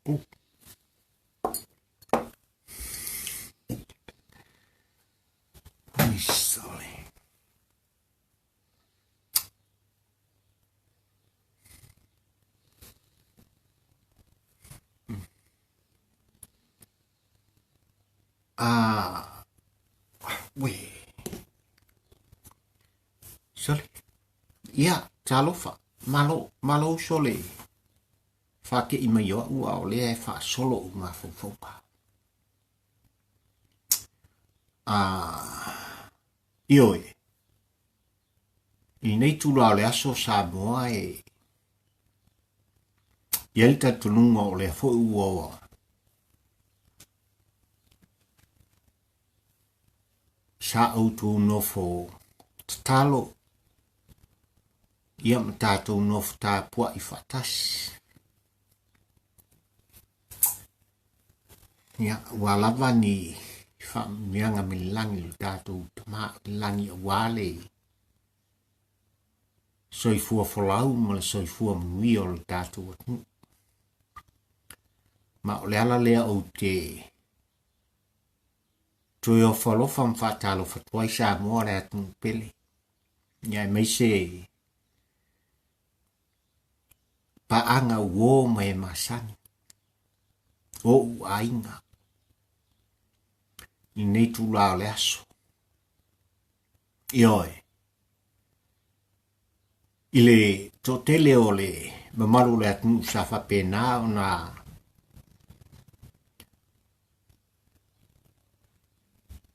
Uh. Sorry. Ah, uē. Sole. Ia, talofa. Malo, malo uso le faate'i mai o a'u a o lea e faasolo ou mafaufauga. Ah, ioe. I lenei itula o le aso Samoa e i ai le talitonuga o lea foi ua sa outou nofo tatalo ia ma tatou nofo tapuai faatasi. Ia, ua lava ni faamanuiaga mai le lagi i lo tatou Tama o le lagi aua le soifua folau ma le soifua manuia o le tatou atunuu. Ma o le ala lea ou te toe ofo alofa ma faatalofa atu ai Samoa le atunuu pele. Ia aemaise paaga uo ma e masani, oʻu aiga i lenei itula o le aso. Ioe, i le toatele o le mamalu o le atunuu sa faapena ona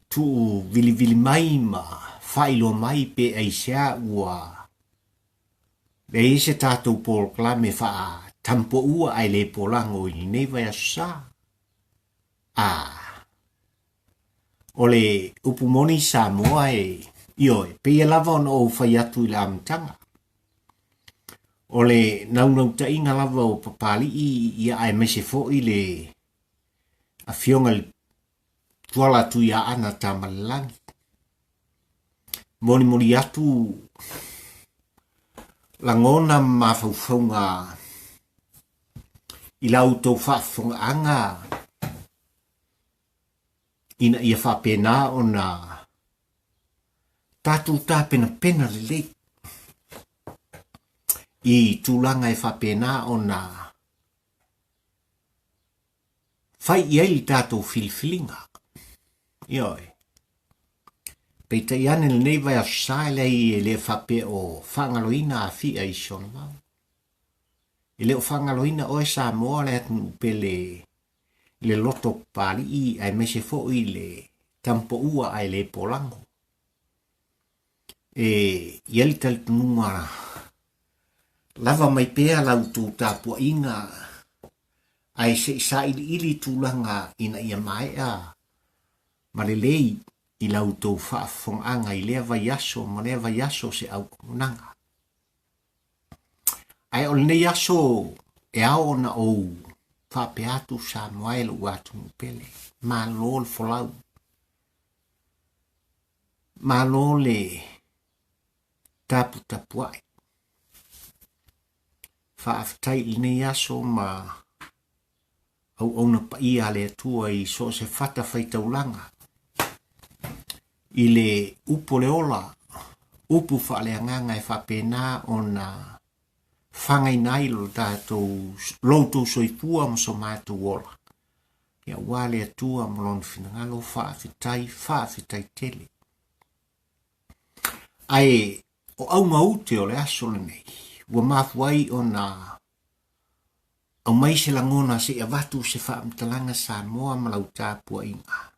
tuu vilivili mai ma faailoa mai pe aisea ua leai se tatou polokalame faatampoua ae le polago i lenei vaiaso sa. A o le upu moni Samoa e ioe, pei lava ona ou fai atu i le amataga. O le naunautaiga lava o Papalii ia aemaise foi le afioga i le Tuala Tuiaana Tamalelagi. Molimoli atu lagona ma mafaufauga i la outou faafofogaaga ina ia faapena ona tatou tapenapena lelei i tulaga e faapena ona Fai i ai le tatou filifiliga. Ioe. Peitai ane lenei vaiaso sa e leai e le faapea o faagaloina Afia i si ona vao. E le o faagaloina oe Samoa le atunuu pele i le loto Papalii aemaise foi le Tamupoua ae le polago. E i ai le talitonuga lava mai pea la outou tapuaiga ae se i sailiili tulaga ina ia maea ma lelei i la outou faafofogaaga i lea vaiaso ma lea vaiaso o se auaunaga. Ae o lenei aso e ao ona ou faapea atu Samoa e lou atunuu pele, malo le folau, malo le taputapuai. Faafetai i lenei aso ma auauna paia a le Atua i so o se fata faitaulaga i le upu o le ola, upu faaleagaga e faapena ona fagaina ai lo tatou, lo outou soifua ma so matou ola. Ia aua le Atua ma lona finagalo, faafetai, faafetai tele. Ae o auga ute o le aso lenei, ua mafua ai ona aumai se lagona se i avatu se faamatalaga Samoa ma lau tapuaiga.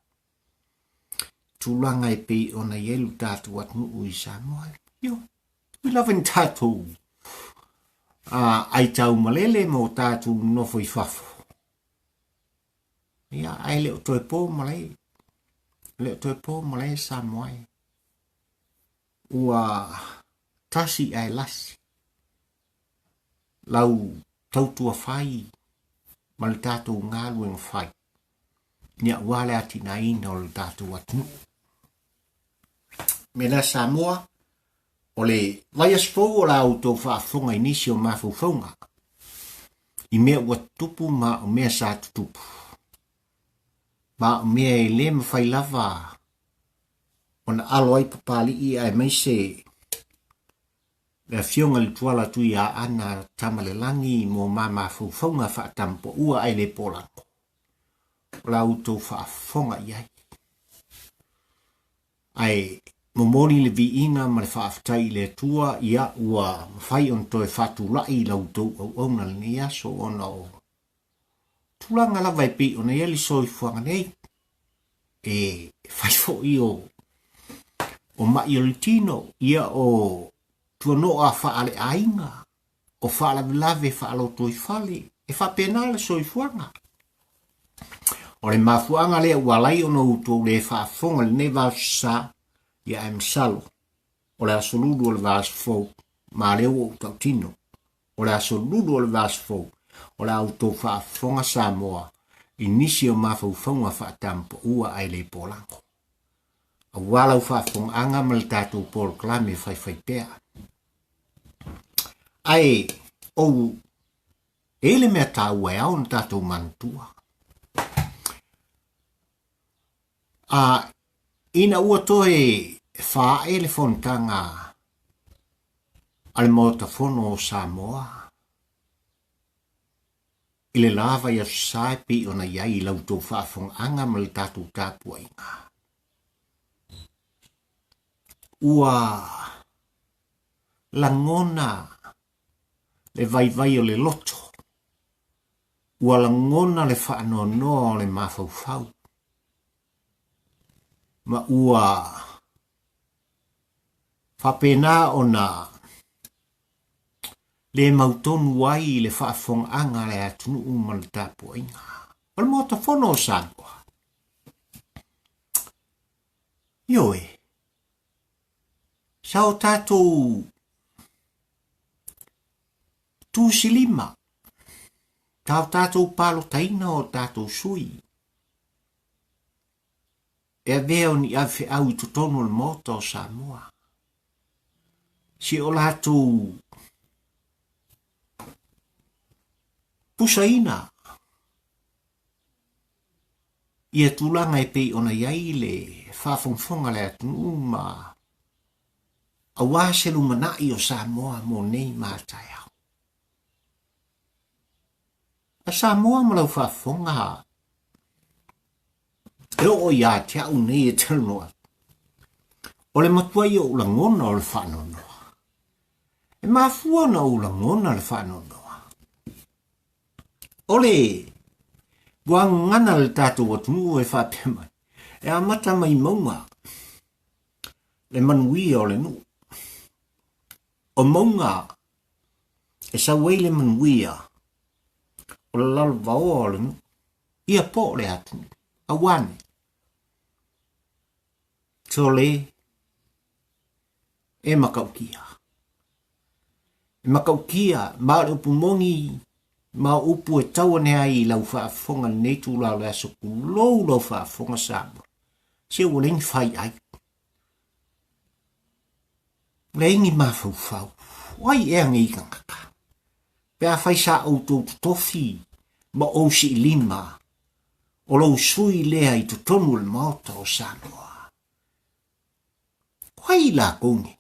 Tulaga e pei ona i ai lo tatou atunuu i Samoa. Io, ui lava ni tatou ai tau malele ma o tatou nofo i fafo. Ia, ae le o toe po malae. Le o toe po malae Samoa e. Ua tasi ae lasi lau tautua fai ma le tatou galuega fai ia aua le atinaeina o le tatou atunuu. Me lea Samoa, o le vaiaso fou o la outou faafofoga i nisi o mafaufauga. I mea ua tutupu ma o mea sa tutupu. Ma o mea e le mafai lava ona alo ai Papalii aemaise le afioga i le Tuala Tuiaana Tamalelagi mo ma mafaufauga faatampaua ae le polago. O la outou faafofoga i ai. Ae momoli le viiga ma le faafetai i le Atua, ia ua mafai ona toe faatulai i la outou auauna lenei aso ona o tulaga lava e pei ona i ai le soifuaga nei. E fai foi o o maʻi o le tino, ia o tuanoa faaleaiga, o faalavelave faalotoifale, e faapena le soifuaga. O le mafuaaga lea ua ala ai ona outou le faafofoga i lenei vaaso sa, ia ae masalo, o le aso lulu o le vaaso fou, ma lea ua ou tautino, o le aso lulu o le vaaso fou, o le a outou faafofoga Samoa i nisi o mafaufauga faatampaua ae le polago. Aua lau faafofogaaga ma le tatou polokalame faifaipea. Ae ou e i le mea taua e ao ona tatou manatua. A ina ua toe faae le fonotaga a le Maota Fono o Samoa i le la vaiaso sa e pei ona i ai i la outou faafofogaaga ma le tatou tapuaiga, ua lagona le vaivai o le loto, ua lagona le faanoanoa o le mafaufau, ma ua faapena ona le mautonu ai le faafofogaaga a le atunuu ma le tapuaiga. O le Maota Fono o Samoa. Ioe, sa o tatou tusilima, sa o tatou palotaina o tatou sui e avea o ni avefeau i totonu o le Maota o Samoa. Si o latou pusaina ia tulaga e pei ona i ai le faafogafoga a le atunuu ma aua se lumanai o Samoa mo nei ma a taeao. A Samoa ma lau faafofoga e oo ia te au nei e talanoa atu, o le matuai ou lagona o le faanoanoa. E mafua ona ou lagona le faanoanoa. O le gagana a le tatou atunuu e faapea mai, e amata mai mauga le manuia o le nuu. O mauga e sau ai le manuia o le lalovaoa o le nuu, ia po o le atunuu. Aua ne, sole e matautia. E matautia ma o le upu moni ma o upu e tau ane ai i lau faafofoga lenei itula o le aso tulou lau faafofoga Samoa. Se ua leai ni fai ai. Leai ni mafaufau. O ai ea nei tagata? Pe afai sa outou totofi ma ou siilima o lou sui lea i totonu o le Maota o Samoa. O ai lakou nei?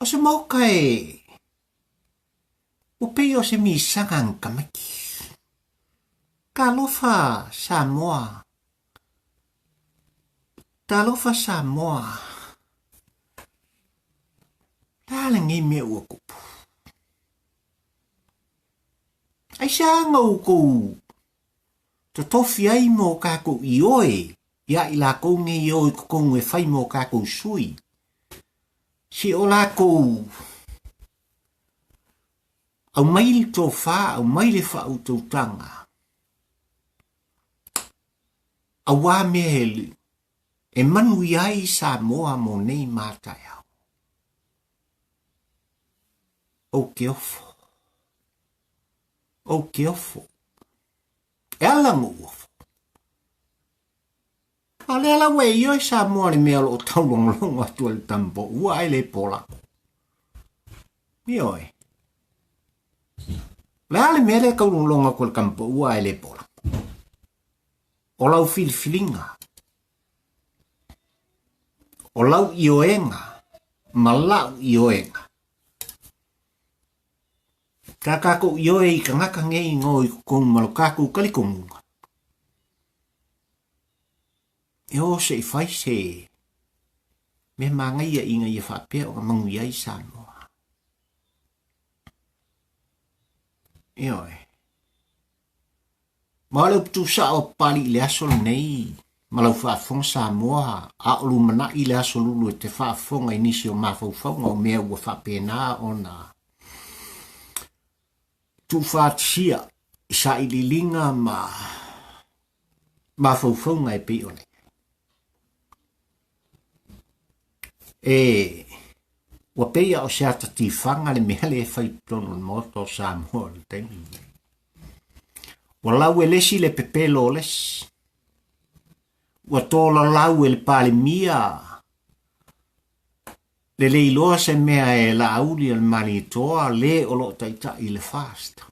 O se maoka e ua pei o se misaga ni tamaiti. Talofa Samoa. Talofa Samoa. Le a lenei mea ua tupu? Aisea na outou totofi ai mo tatou ioe ia i lakou nei e o i totonu e fai mo tatou sui? Se o lakou aumai le tofa, aumai le faautautaga, aua mea e manuia ai Samoa mo nei ma taeao. Ou te ofo. Ou te ofo. E ala na ou ofo. A o lea la ua e ioe Samoa i le mea o lo o taulogologo atu a le tamapoua ae le polako. Ioe. O le a le mea lea e taulogologo atu a le tamapoua ae le polako? O lau filifiliga, o lau ioega ma lau ioega. Sa tatou ioe i tagata nei i i totonu ma lo tatou talitonuga, e o se i fai se mea manaia ina ia faapea ona manuia ai Samoa. Ioe. Ma o le upu tuusao o Papalii i le aso lenei ma lau faafofoga Samoa, a o lumanai le aso lulu e te faafofoga i nisi o mafaufauga o mea ua faapena ona tuufaatisia i sailiiliga ma mafaufauga e pei ona i ai. E, ua pei a o se ata tifaga le mea lea e fai i totonu o le Maota o Samoa i le taimi lenei. Ua lau e le isi le pepelo o le isi. Ua tolalau e le Palemia le le iloa se mea e Laauli o le Malietoa le o lo o taitai i le FAST.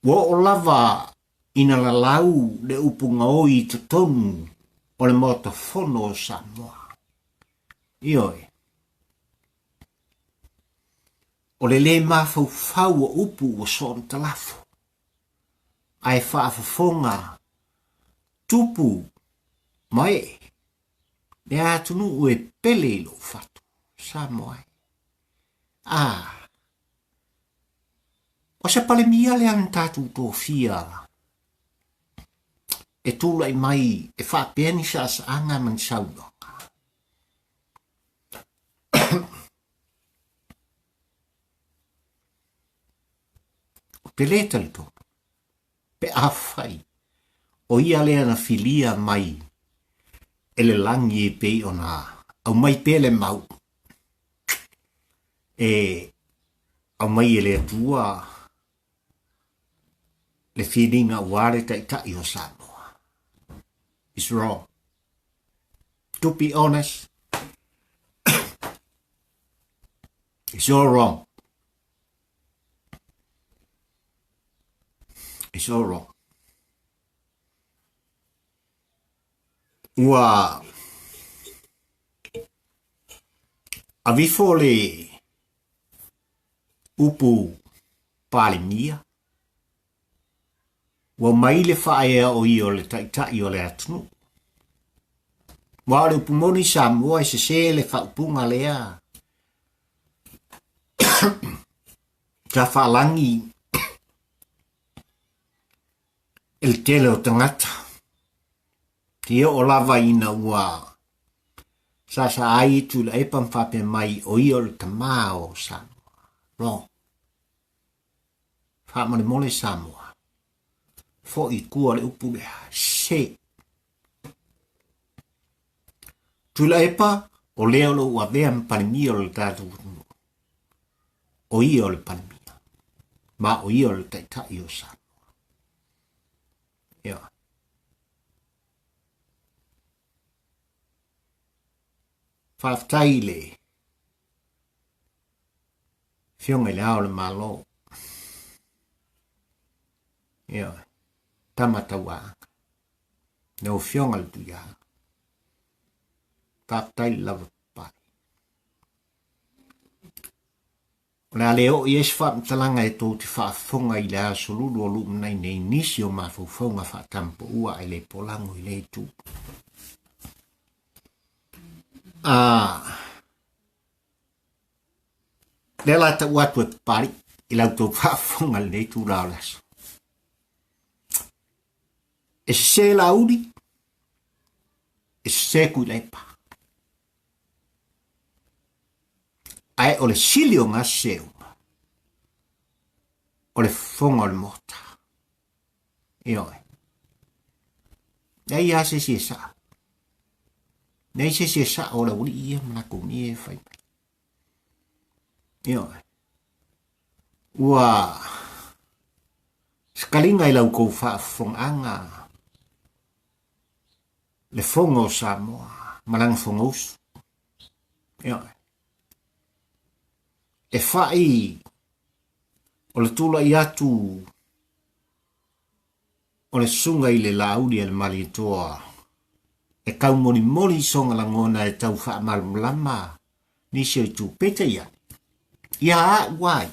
Ua oo lava ina lalau le upu gaoi i totonu o le Maota Fono o Samoa. Ioe, o le lē mafaufau o upu ua soona talafo, ae faafofoga tupu ma ee le atunuu e pele i lou fatu, Samoa e. Ah, O se Palemia lea na tatou tofia e tulai mai e faapea ni saasaaga ma ni saunoaga. Ou te lē talitonu pe afai o ia lea na filia mai e le lagi e pei ona aumai pea le mau e aumai e le Atua le filiga aua le Taitai o Samoa. It's wrong. To be honest, it's all wrong. It's all wrong. Ua avifo le upu Palemia, ua mai le faaea o ia o le taitai o le atunuu. Aua o le upu moni Samoa e sese le faaupuga lea sa faalagi e le tele o tagata. Seia oo lava ina ua saasaa ai Tuilaepa ma faapea mai o ia o le tama o Samoa. Wrong. Faamolemole Samoa. Foi i tua le upu lea. Se. Tuilaepa, o lea o lo o ua avea ma Palemia o le tatou atunuu. O ia o le Palemia. Ma o ia o le taitai o Samoa. Ia. Faafetai i le Afioga i le Ao o le Malo. Ia, tama tauaaga. Lau Afioga le Tuiaga. Faafetai le lava papale. O le a le oo i ai se faamatalaga e tou te faafofoga i le aso lulu o lumanai nei nisi o mafaufauga faatampoua ae le polago i lea itu. A lea la tau atu e papali i lau tou faafofoga i lenei itula o le aso. E sese Laauli, e sese Tuilaepa. Ae o le sili o gase uma, o le fofoga o le Maota. Ioe. Leai lava se isi e sao. Leai se isi e sao o le aualii ia ma latou mea e fai mai. Ioe. Ua Se kaliga i la outou faafofogaaga, le Fono o Samoa ma lana Fonousu. Ioe. E fai o le tulai atu o le susuga i le Laauli a le Malietoa e taumolimoli sona lagona e tau faamalamalama nisi o itu. Peitai ane, ia a'u a ia,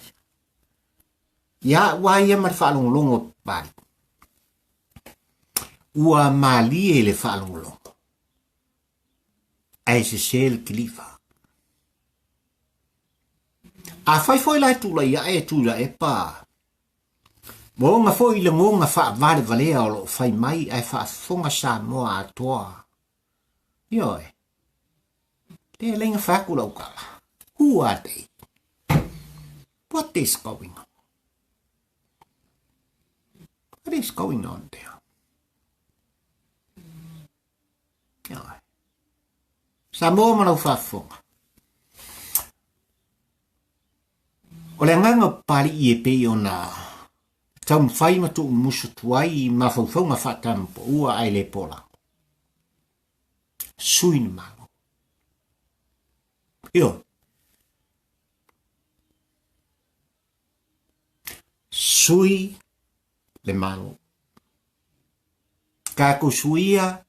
ia a'u a ia ma le faalogologo Papalii, ua malie le faalogologo ae sese le kiliva. Afai foi la e tulai ae e Tuilaepa Ua oga foi lagona faavalevalea o lo o fai mai ae faafofoga Samoa atoa. Ioe. Lea e leai na fai atu lau tala. Who are they? What is going on? What is going on there? Ioe. Samoa ma lau faafofoga. O le agaga o Papalii e pei ona taumafai ma tuumusu atu ai i mafaufauga faatamapaua ae le polago. Sui le Malo. Ioe. Sui le Malo. Tatou suia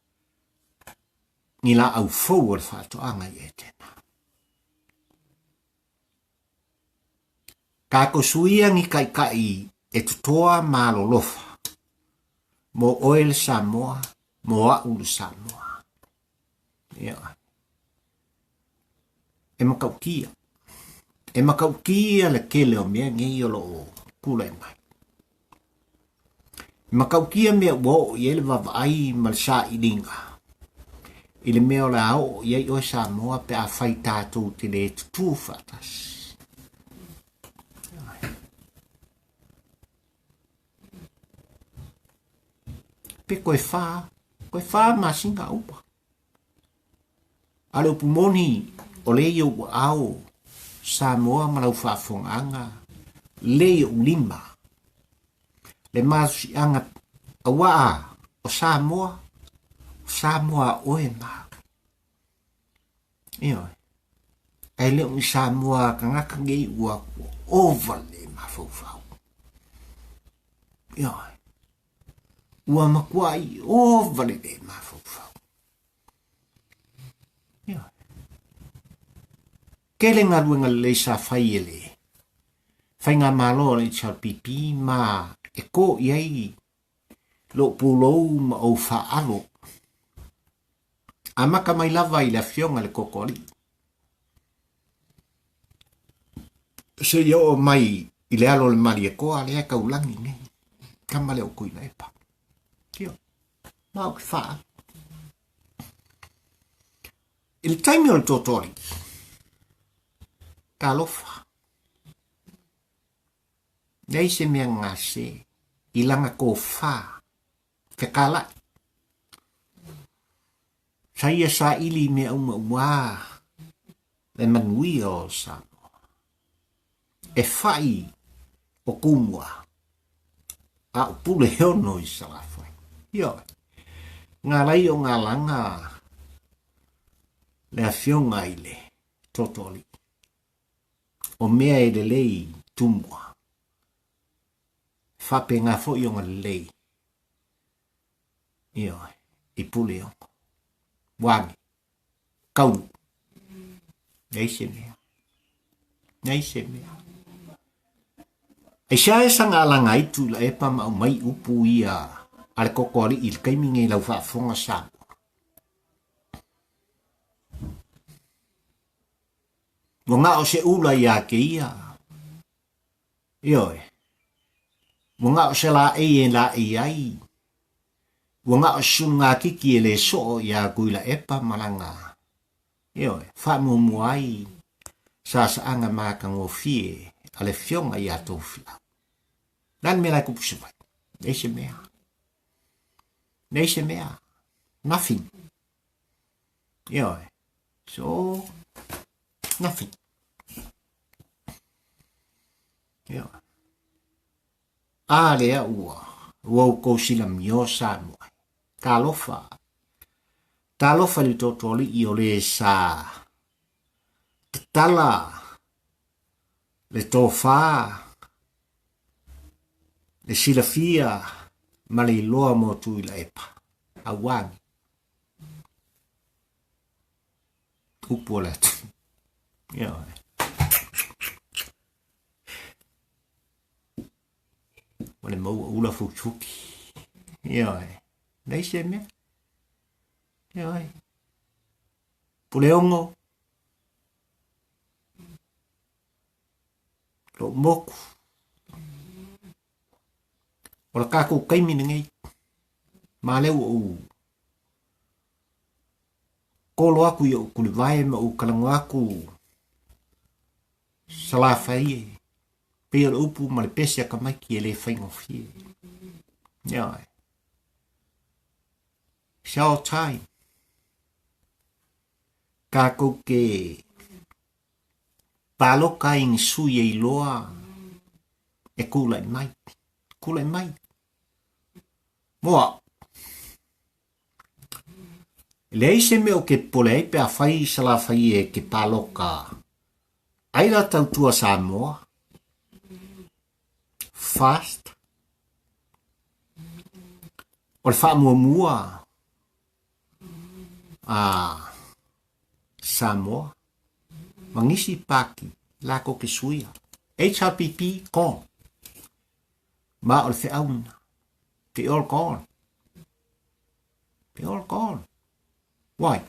ni laau fou o le faatoaga i Etena. Tatou suia ni taitai e totoa ma alolofa mo oe le Samoa, mo a'u le Samoa. Ia. E matautia. E matautia le tele o mea nei o lo o tulai mai. E matautia mea ua oo i ai le vaavaai ma le sailiga i le mea o le a oo i ai oe Samoa pe afai tatou te le tutū faatasi. Pe koe whā, koe whā masina upa. A le upu moni, o le i ou aao, Samoa ma lau faafofogaaga, le i ou lima, le malosiaga auā o Samoa, o Samoa a oe ma au. Ioe. Ae le o ni Samoa tagata nei ua ova le mafaufau. Ioe. Ua matuai ova le le mafaufau. Ioe. Tele galuega lelei sa fai e le Faigamalo a le HRPP ma e kō i ai lou pulou ma ou faalo. Amata mai lava i le afioga i le Totoalii seia oo mai i le alo o le Malietoa lea e taulagi nei, tama lea o Tuilaepa. Ioe, ma ou te faalo. I le taimi o le Totoalii, talofa, leai se mea gase i lana tofa fekalai. Sa ia saili i mea uma ua le manuia o Samoa. E fai o Tumua, a o Puleono i Salafai. Ioe. Ngā lai o ngā langa le afioga i le Totoalii. O mea e lelei i Tumua. Faapena foi ona lelei. Ioe. I Puleono. Ua ane. Kaulu. Leai se mea. Leai se mea. Aisea e saga alaga ai Tuilaepa ma aumai upu ia a le Totoalii i le taimi nei lau faafofoga Samoa? Ua na o se ula ia te ia. Ioe. Ua na o se laei e laei ai. Ua na o se sulugatiki e le soo iā Tuilaepa ma lana, ioe, faamuamua ai saasaaga matagofie a le Afioga iā Tofilau. Le a le mea la e tupu Savaii? Leai se mea. Leai se mea. Nothing. Ioe. So, nothing. Ioe. A lea ua ua outou silamio Samoa. Talofa. Talofa i le tootooalii o le sa tatala le tofa, le silafia ma le iloa mo Tuilaepa. Auani. Upu o le atunuu. Ioe. Ma le maua ula fukifuki. Ioe. Nei se mea. Ioe. Puleogo. Lou moku. O le kākou kaimi lenei. Ma lea ua ou kolo aku i ou kulivae ma ou kalago aku Salafai e. Pei o le upu ma le pese a tamaiti e le faigofie. Ioe. It's our time. Kākou ke pāloka i ni sui e iloa e kūlai mai. Kūlai mai. Moa. E leai se mea o ke popole ai pe afai Salafai e ke pāloka ai la tautua Samoa. Fast. O le faamuamua a Samoa ma nisi pāti lakou ke suia. HRPP gone. Ma o le feau lena. They all gone. They all gone. Why?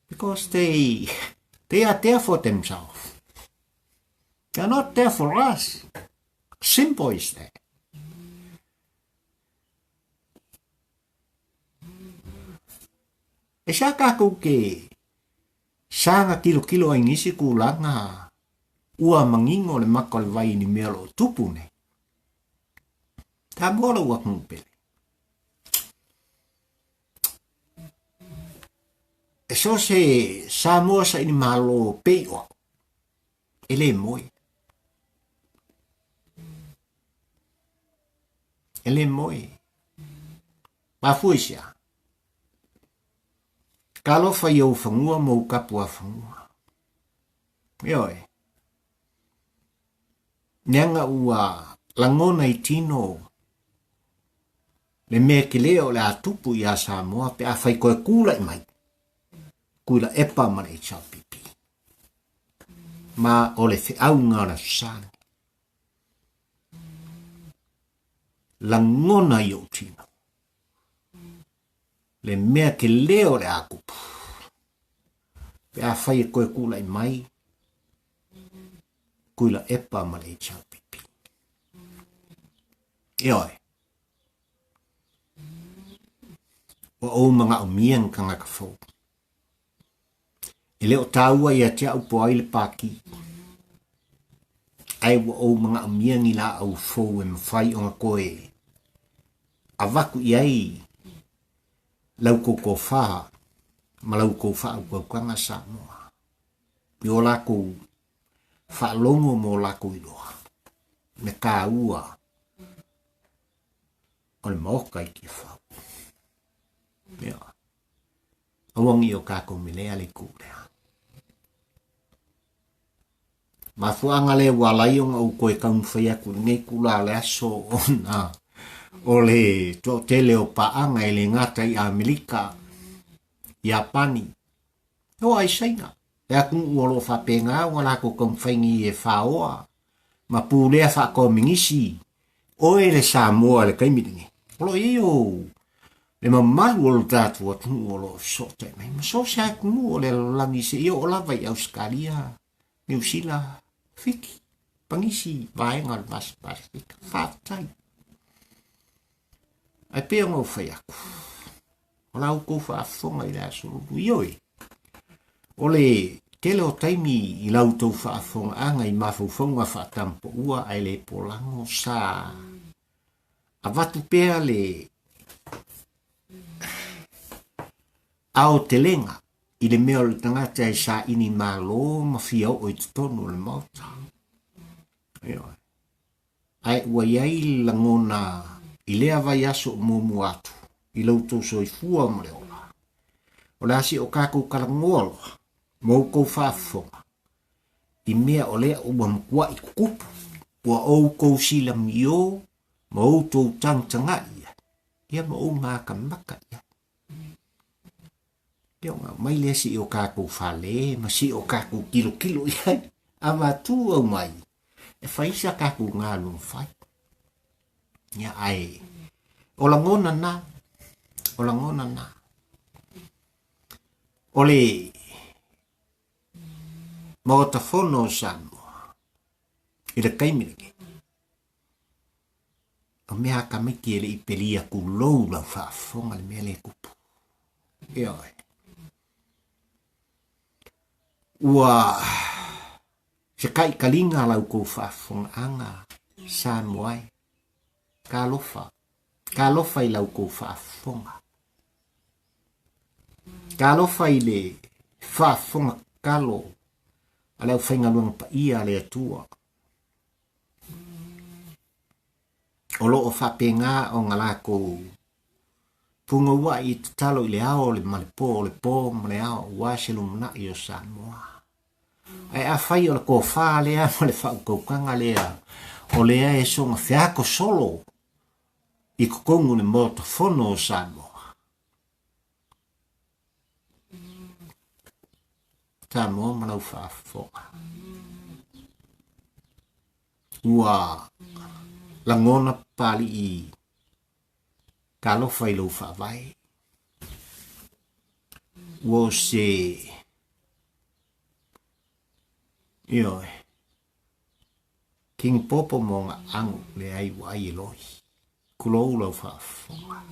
Because they they are there for themselves. They are not there for us. Simple is that. E sa kākou ke saga kilokilo ai nisi kūlanga ua manino le maka o le vai i ni mea o lo o tupu nei. Samoa lou atunuu pele. E so se Samoa saili malo pei o au, e le moe. E le moe. Mafua i se a? Talofa i ou fanua ma ou kapuafanua. Ioe. Leaga ua lagona i tino le mea kele o le a tupu iā Samoa pe afai koe kūlaʻi mai Tuilaepa ma le HRPP. Ma o le feauga o le Aso Sa lenei. Lagona i ou tino le mea kele o le a tupu pe afai e koe kūlaʻi mai Tuilaepa ma le HRPP. Ioe. Ua ou manaʻomia ni tagata fou. E le o tāua ia te au po ai le pākī. Ae ua ou manaʻomia ni lāʻau fou e mawhai ona koe avatu i ai lau kou kōwhā ma lau kou whaautautanga Samoa. I o lākou faalogo mo lākou iloa me kāua o le maoka i Tiafau. Ia. Aua nei o kākou melea le kū lea. Mafuaga lea ua ala ai ona ou toe taumafai atu i lenei tulaga o le aso ona o le toatele o paaga e le gata i Amerika, Iapani, e oo lava i Saina. Le atunuu o lo o faapena ona latou taumafai nei e faoa ma pulea faakominisi oe le Samoa i le taimi lenei. O lo o i ai ou le mamalu o lo tatou atunuu o lo o fesootai mai ma so o se atunuu o le lalolagi seia oo lava i Ausetalia, Niu Sila, Fiti, ma nisi vaega o le Pasifika. Faafetai. Ae pei ona ou fai atu, o la outou faafofoga i le aso lulu. Ioe, o le tele o taimi i la outou faafofogaaga i mafaufauga faatampaua ae le polago sa avatu pea le aotelega i le mea o le tagata e saili malo ma fia oo i totonu o le Maota. Ioe. Ae ua i ai le lagona i lea vaiaso o muamua atu i lo outou soifua ma le ola. O le a se o tatou talanoa loa ma outou faafofoga i mea o lea ua matuai tutupu, ua outou silamio ma outou tagatagai i ai, ia ma ou matamata i ai. Ia ona aumai lea se i o tatou fale ma se i o tatou tilotilo i ai, avatu aumai e fai sa tatou galuega fai. Ia ae o lagona na, o lagona na. O le Maota Fono o Samoa i le taimi lenei, O mea a tamaiti e le i pelia tulou lau faafofoga le mea lea e tupu. Ioe. Ua se taitaliga lau tou faafofogaaga Samoa e. Talofa. Talofa i lau tou faafofoga. Talofa i le faafofoga tatalo a le aufaigaluega paia a le Atua. O lo o faapena ona latou punouai i tatalo i le ao ma le po, o le po ma le ao aua se lumanai o Samoa. Ae afai o le tofa lea ma le faautautaga lea o lea e soona feato solo i totonu o le Maota Fono o Samoa, Samoa ma lau faafofoga. Ua lagona Papalii talofa i lou faavae. Ua o se ioe King Popo mo ona ago leai ua ai e loi. Tulou lau faafofoga.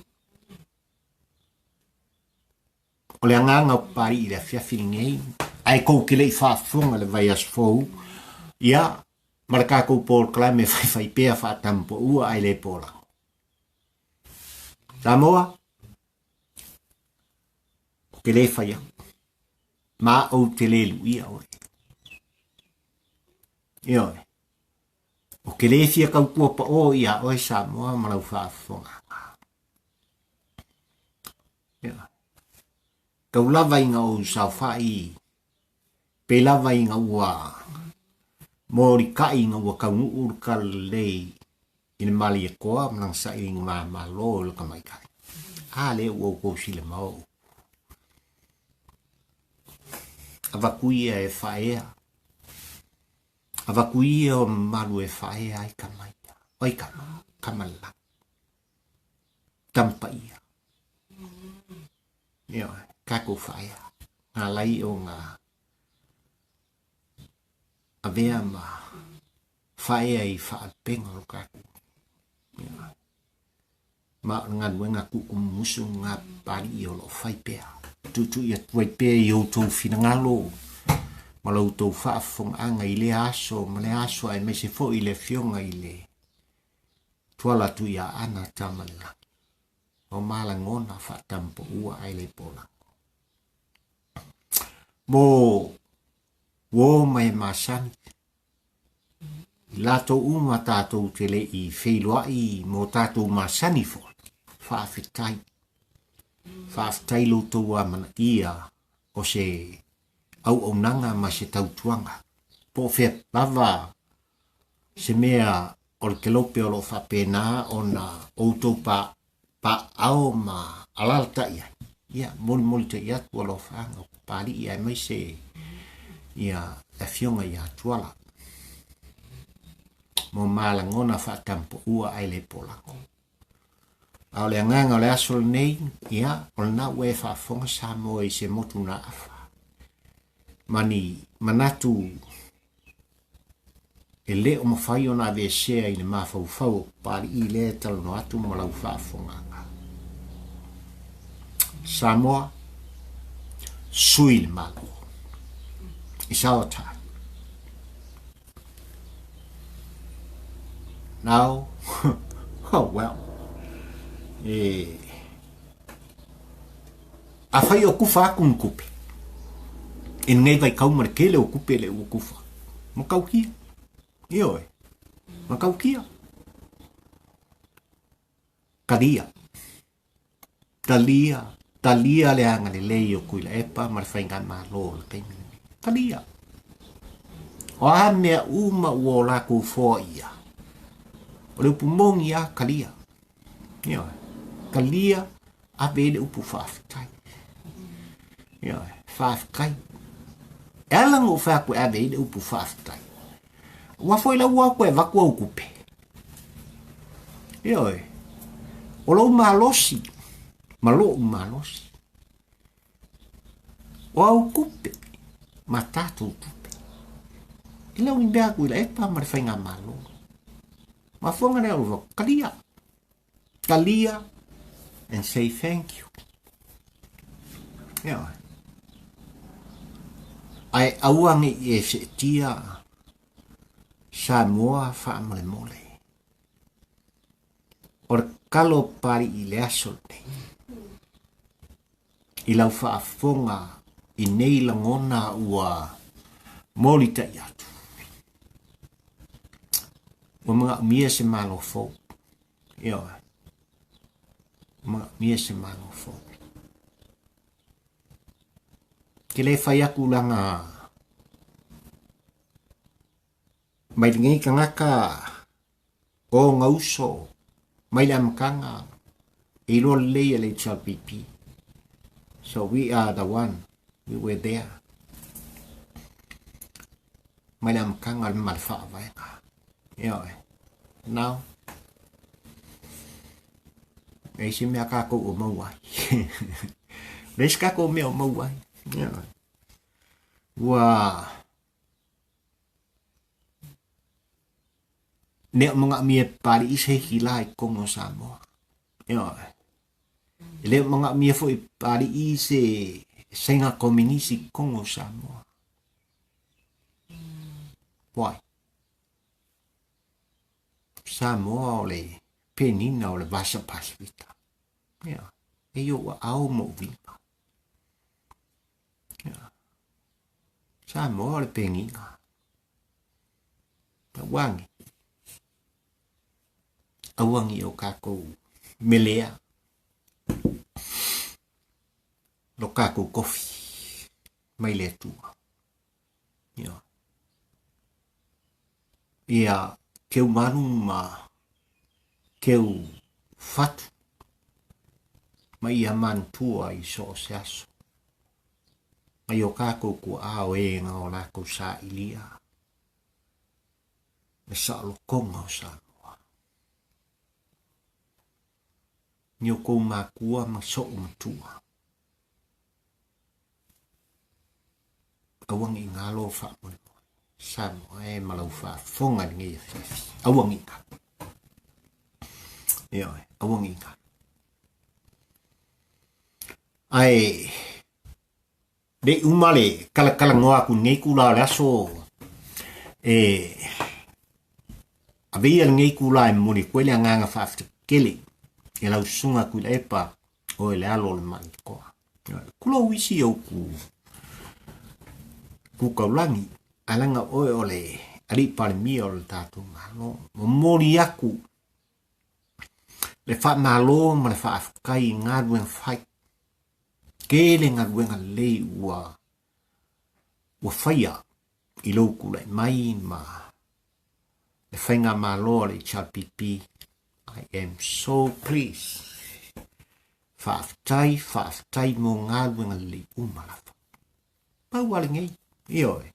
O le agaga o Papalii i le afiafi lenei, ae tou te le i faafofoga i le vaiaso fou, ia, ma le tatou polokalame e faifai pea faatamupoua ae le polago. Samoa, ou te le fai atu, ma ou te le luia oe. Ioe, ou te le fia tautua paʻō iā oe Samoa ma lau faafofogaaga. Ia. Tau lava ina ou saofai, pei lava ina ua molikai ina ua taunuu le talalelei i le Malietoa ma lana sailiga mamalo i lota maita'i. A lea ua outou silama o upu. Avatu ia e faaea. Avatu ia o mamalu e faaea ai tama ia. O ai tama? Tama le lagi. Tama paia. Ioe, tatou faaea. Ngā lai o ngā avea ma faaea i faalupega o tatou. Ioe. Ma o le galuega tuutumumusu ngā Papalii o lo o fai pea. Tuitui atu ai pea i outou finagalo ma lo outou faafofogaaga i lea aso ma lea aso aemaise foi i le Afioga i le Tuala atu ia Ana tama le lagi. O malagona faatampoua ae le polago. Mo uo ma e masani. I latou uma tatou te le i feiloai mo tatou masani foi. Faafetai. Faafetai lo outou amanaia o se auaunaga ma se tautuaga. Po o fea lava se mea o le kelope o lo o faapena ona outou paao ma alaalatai ai, ia, molimolita'i atu alofaaga o Papalii aemaise ia le Afioga ia Tuala mo malagona faatampoua ae le polago. A o le agaga o le aso lenei, ia, o lena ua e faafofoga Samoa i se motu naafa ma ni manatu E le o mafai ona aveesea i le mafaufau o Papalii lea e talanoa atu ma lau faafofogaaga. Samoa, sui le Malo. It's our time. Now, oh well, e, Afai o kufa aku ni kupe, i lenei vaitau ma le tele o kupe le ua kufa, ma tautia. Ioe. Matautia. Talia. Talia, talia le agalelei o Tuilaepa ma le faigamalo o le taimi lenei. Talia. O a mea uma ua o latou foaia, o le upu moni lava, talia. Ioe. Talia, ave i ai le upu faafetai. Ioe, faafetai. E ala ona ou fai atu e ave i ai le upu faafetai, aua foi la ua o atu e avatu au tupe. Ioe, o lou malosi ma lou malosi, o au tupe ma tatou tupe, e le o ni mea atu i Laepa ma le faigamalo. Mafuaaga lea o le talia, talia and say thank you. Ioe. Ae aua ne i e seetia Samoa faamolemole. O le tatalo Papalii i le aso lenei, i lau faafofoga i nei lagona ua molitai atu, ua manaomia se Malo fou. Ioe, ua manaomia se Malo fou. Ke le fai atu leaga mai lenei tagata o ona uso mai le amataga e iloa lelei e le HRPP. So we are the one, we were there. Mai le amataga ma le faavaega. Ioe. Now, e isi mea kākou o maua ai. Le isi kākou mea o maua ai. Ioe. Ua Nea o manaomia e Papali'i se hiki la i totonu o Samoa. Ioe. E le o manaomia foi e Papali'i se saiga kominisi i totonu o Samoa. Why? Samoa o le penina o le Vasa Pasifika. Ioe. E i ou aao ma ou lima. Ioe. Samoa o le penina. Auangi. Auangi o kākou melea. Lo kākou kofi mai le Atua. Ioe. Ia keu malu ma keu fatu ma ia manatua i so o se aso. Mai o kākou kuaʻā o e nga o lākou sāʻilia le saʻolokoga o Samoa. Ni o kou mākua ma soʻu matua. Aua ne i galo faamolemole. Samoa e ma lau faafofoga i lenei afiafi. Aua ne i galo. Ioe, aua ne i galo. Ae le i uma le kalakalanoa atu i lenei itula o le aso e ave ia lenei itula e momoli atu ai le agaga faafetai tele i lau susuga Tuilaepa oe le alo o le Malietoa. Tulou isi ou ku ku taulagi, ae leaga oe o le alii Palemia o le tatou Malo. Momoli atu le faamalo ma le faafetai i galuega fai. Tele galuega lelei ua ua faia i lou tulai mai ma le faigamalo a le HRPP. I am so pleased. Faafetai, faafetai mo galuega lelei uma lava. Pau lava lenei, ioe.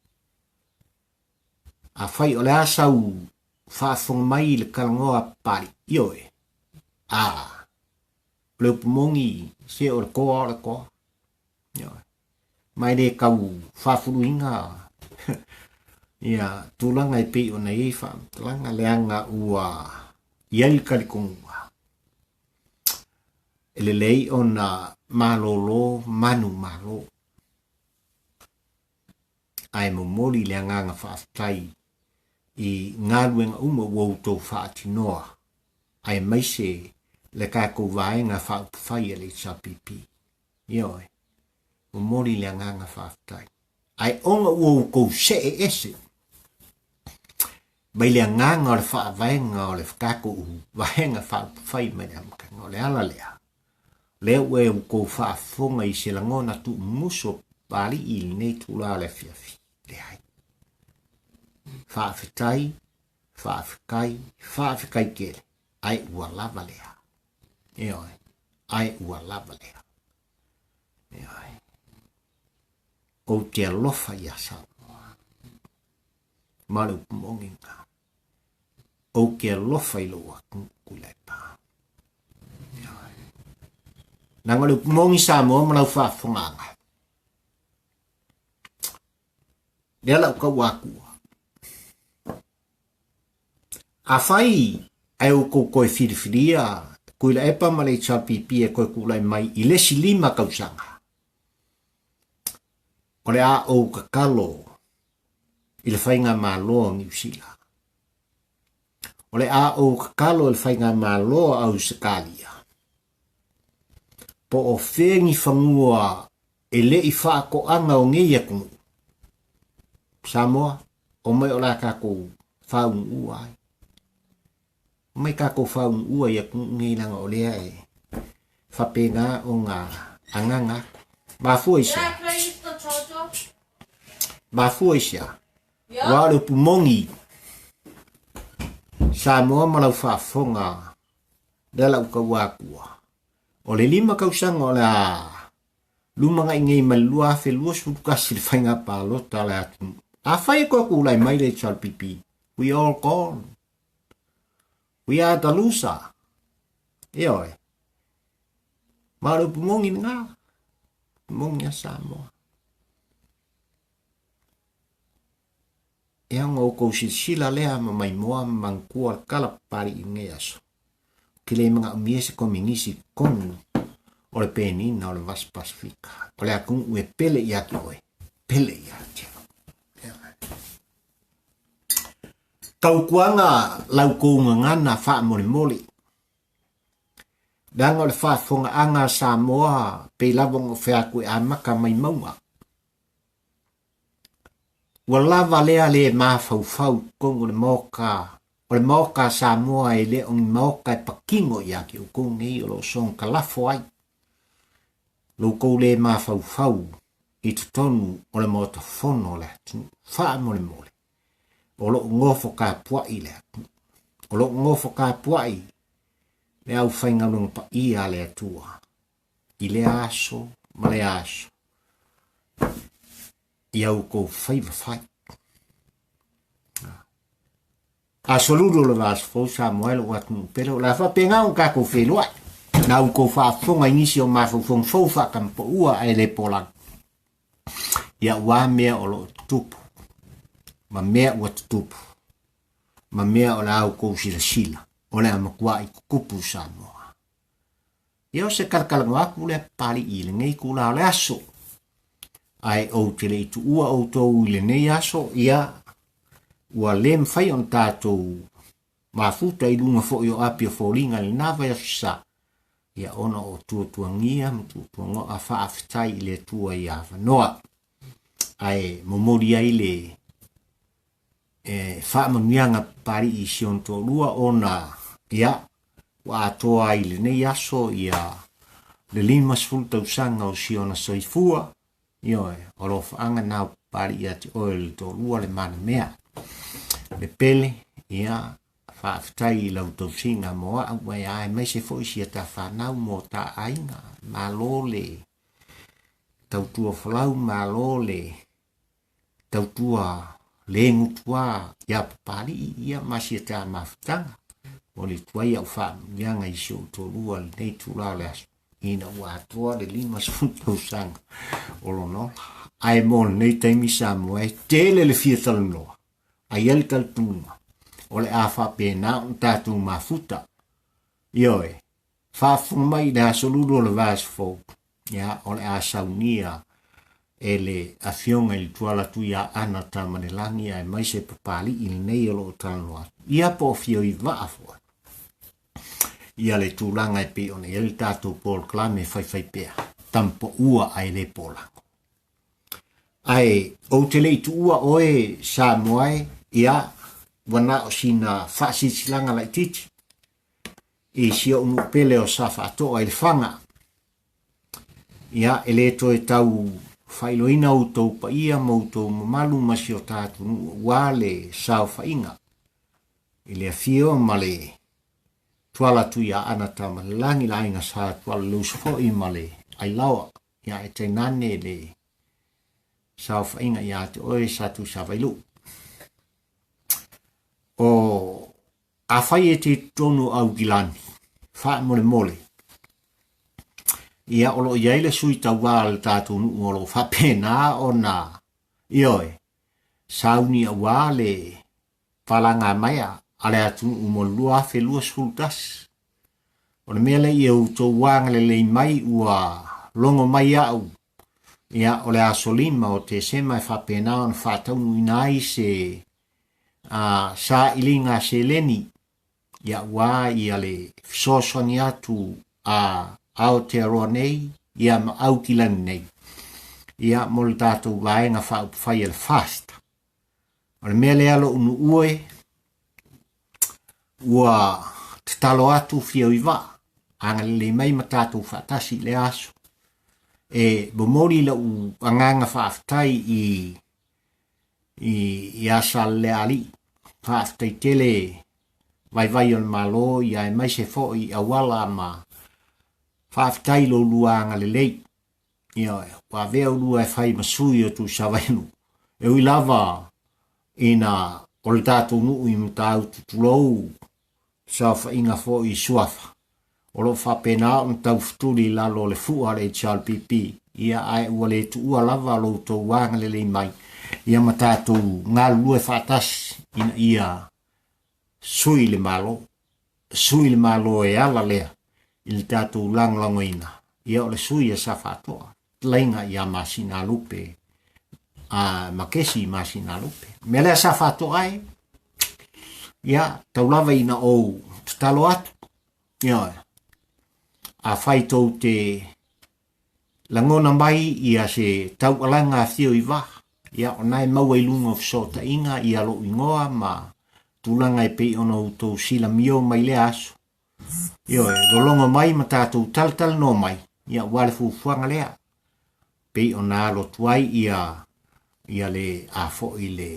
Afai o le a sau faafofoga mai i le talanoa a Papalii, ioe, a, o le upu moni, se o le toa o le toa. Ioe. Ma e le tau faafuluina ia tulaga e pei ona i ai faamatalaga leaga ua i ai le talitonuga e lelei ona malolo manu malo. Ae momoli le agaga faafetai i galuega uma ua outou faatinoa aemaise le tatou vaega faaupufai a le HRPP. Ioe, momoli le agaga faafetai. Ae ona ua outou see ese. Mai le agaga o le faavaega o le tatou Vaega Faaupufai mai le amataga. O le ala lea, lea ua e outou faafofoga i se lagona tuumuso Papalii i lenei itula o le afiafi. Leai. Faafetai, faafetai, faafetai tele, ae ua lava lea. Ioe, ae ua lava lea. Ioe. Ou te alofa iā Samoa. Ma le upu moni lena. Ou te alofa i lou atunuu Tuilaepa. Ioe. Leaga o le upu moni Samoa ma lau faafofogaaga. Lea lau tau atua. Afai ae outou toe filifilia Tuilaepa ma le HRPP e toe tulai mai i le isi 5 tausaga, o le a ou tatalo i le Faigamalo a Niu Sila. O le a ou tatalo i le Faigamalo a Ausetalia, po o fea ni fanua e le i faatoaga o nei atunuu, Samoa, omai o le a tatou faaumuua ai. Omai tatou faaumuua i atunuu nei leaga o lea e faapena ona agaga atu. Mafua i se a? Mafua i se a? Aua o le upu moni, Samoa ma lau faafofoga, lea la ou taua atua, o le 5 tausaga o le a lumanai nei mai le 2021 le faiga palota a le atunuu. Afai e toe tulai mai le HRPP, we all gone. We are the loser. Ioe. Ma o le upu moni lena. Upu moni a Samoa. E ona outou silasila lea ma maimoa ma manatua le tala Papalii i lenei aso. Ou te le manaomia se kominisi i totonu o le penina o le Vasi Pasifika. O le atunuu e pele ia te oe, pele ia te au. Tautuaga la outou gagana faamolemole. Leaga o le faafofogaaga a Samoa pei lava ona ou fai atu e amata mai mauga. Ua lava lea le mafaufau i totonu o le Maota, o le Maota a Samoa e le o ni Maota e patino ia te outou nei o lo o soona talafo ai lo outou le mafaufau i totonu o le Maota Fono o le atunuu. Faamolemole, o lo o nofo tapuai le atunuu, o lo o nofo tapuai le aufaigaluega paia a le Atua i lea aso ma lea aso i a outou faiva fai. Aso lulu o le vaaso fou Samoa e lou atunuu pele, o le a faapena ona tatou feiloai. Na outou faafofoga i nisi o mafaufauga fou faatamapaua ae le polagi. Ia ua mea o lo o tutupu, ma mea ua tutupu, ma mea o le a outou silasila, o le a matuai tutupu Samoa. Ia o se talatalanoa atu lea Papalii i lenei itula o le aso. Ae ou te le i tuua outou i lenei aso, ia ua le mafai ona tatou mafuta i luga foi o api o foliga i lena vaiaso sa, ia ona o tuatuagia ma tuatuagoa faafetai i le Atua i avanoa. Ae momoli ai le e faamanuiaga Papalii i si ona toalua ona ia ua atoa ai i lenei aso ia le 50 tausaga o si ona soifua, ioe, o alofaaga na o Papalii ia te oe le toalua le manamea le pele, ia faafetai i lau tausiga mo a'u ae aemaise foi si a ta fanau mo ta aiga, malo le tautua folau, malo le tautua le gutuā iā Papalii ia ma si a ta mafutaga. O le tuai au faamanuiaga i si ou toalua lenei itula o le aso, ina ua atoa le 50 tausaga o lona ola. Ae mo lenei taimi Samoa e tele le fia talanoa, a i ai le talitonuga o le a faapena ona tatou mafuta. Ioe, faafofoga mai i le aso lulu o le vaiaso fou, ia, o le a saunia e le Afioga i le Tuala Tuiaana Tamalelagi aemaise Papalii lenei o lo o talanoa atu, ia po o Fioivaa foi, ia le tulaga e pei ona i ai le tatou polokalame faifaipea, tamapaua ae le polago. Ae ou te le i tuua oe Samoa e, ia, Ua na o sina faasilasilaga laitiiti i si ou nuu pele o Safaatoa i Lefaga. Ia, e le toe tau faailoaina outou paia ma outou mamalu ma si o ta atunuu aua le saofaiga i le afio ma le Tuala Tuiaana Tamalelagi, le Aiga Sa Tuala Leuso foi ma le Ailaoa, ia e tainane le saofaiga ia te oe Sa Tuisavailuu. O afai e te i totonu o Aukilani, faamolemole, ia o lo o i ai le sui tauva a le tatou nuu o lo o faapena ona, ioe, sauni aua le palagamaea a le atunuu mo le 2021. O le mea lea ia outou agalelei mai ua logo mai au, ia o le aso 5 o Tesema e faapena ona faataunuuina ai se a sailiga seleni ia aua ia le fesoasoani atu a Aotearoa nei ia ma Aukilani nei ia mo le tatou vaega faaupufai a le FAST. O le mea lea lo'u nuu e, ua tatalo atu fia i vaa, agalelei mai ma tatou faatasi i lea aso. E momoli la'u agaga faafetai i ia Saleleaalii, faafetai tele vaivai o le Malo ia aemaise foi i auala ma faafetai i lo lua agalelei. Ioe, ua avea ulua e fai ma sui o Tuisavailuu. E ui lava ina o le tatou nuu i Matautu tulou saofaiga foi i Suafa, o lo o faapena ona taufetuli i lalo o le fua a le HRPP, ia ae ua le tuua lava lo outou agalelei mai, ia ma tatou galulue faatasi ina ia sui le Malo. Sui le Malo e ala lea i le tatou lagolagoina, ia o le sui a Safaatoa, laiga ia Masinalupe a Makesi Masinalupe. Mea lea Safaatoa e, ia tau lava ina ou tatalo atu, ia afai tou te lagona mai ia se taualaga afio i va, ia o na e maua i luga o fesootaiga ia lou igoa ma tulaga e pei ona outou silamio mai lea aso. Ioe, lologo mai ma tatou talatalanoa mai, ia aua le fuafuaga lea, pei ona alo atu ai ia, ia le a foi le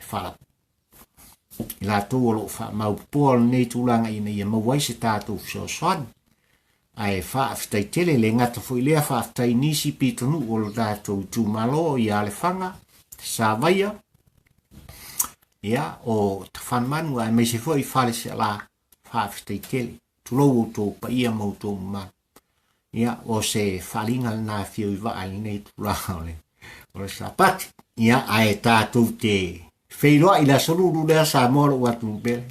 fala i latou o lo o faamaupopoa lenei tulaga ina ia maua ai se tatou fesoasoani. Ae faafetai tele, le gata foi lea, faafetai nisi pitonuu o le tatou itumalo ia Lefaga, Savaia, ia o Tafanemanu aemaise foi Faleseala. Faafetai tele. Tulou outou paia ma outou mamalu. Ia, o se faaaliga lena e fia ui vaa i lenei tulaga o le, o le Sapati. Ia, ae tatou te feiloai i le aso lulu lea Samoa lou atunuu pele.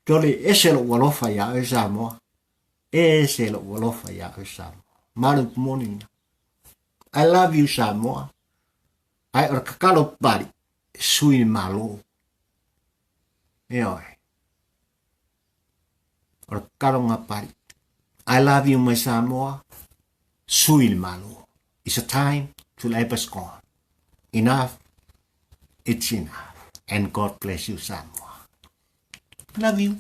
Tole, ese lou alofa iā oe Samoa. Ese lou alofa iā oe Samoa. Ma le upu moni lena. I love you Samoa. Ae o le kakalo pali, sui le Malo. Ioe. O le kakalo pali. I love you my Samoa. Sui le Malo. It's a time to let us gone. Enough. It's enough. And God bless you Samoa. Love you.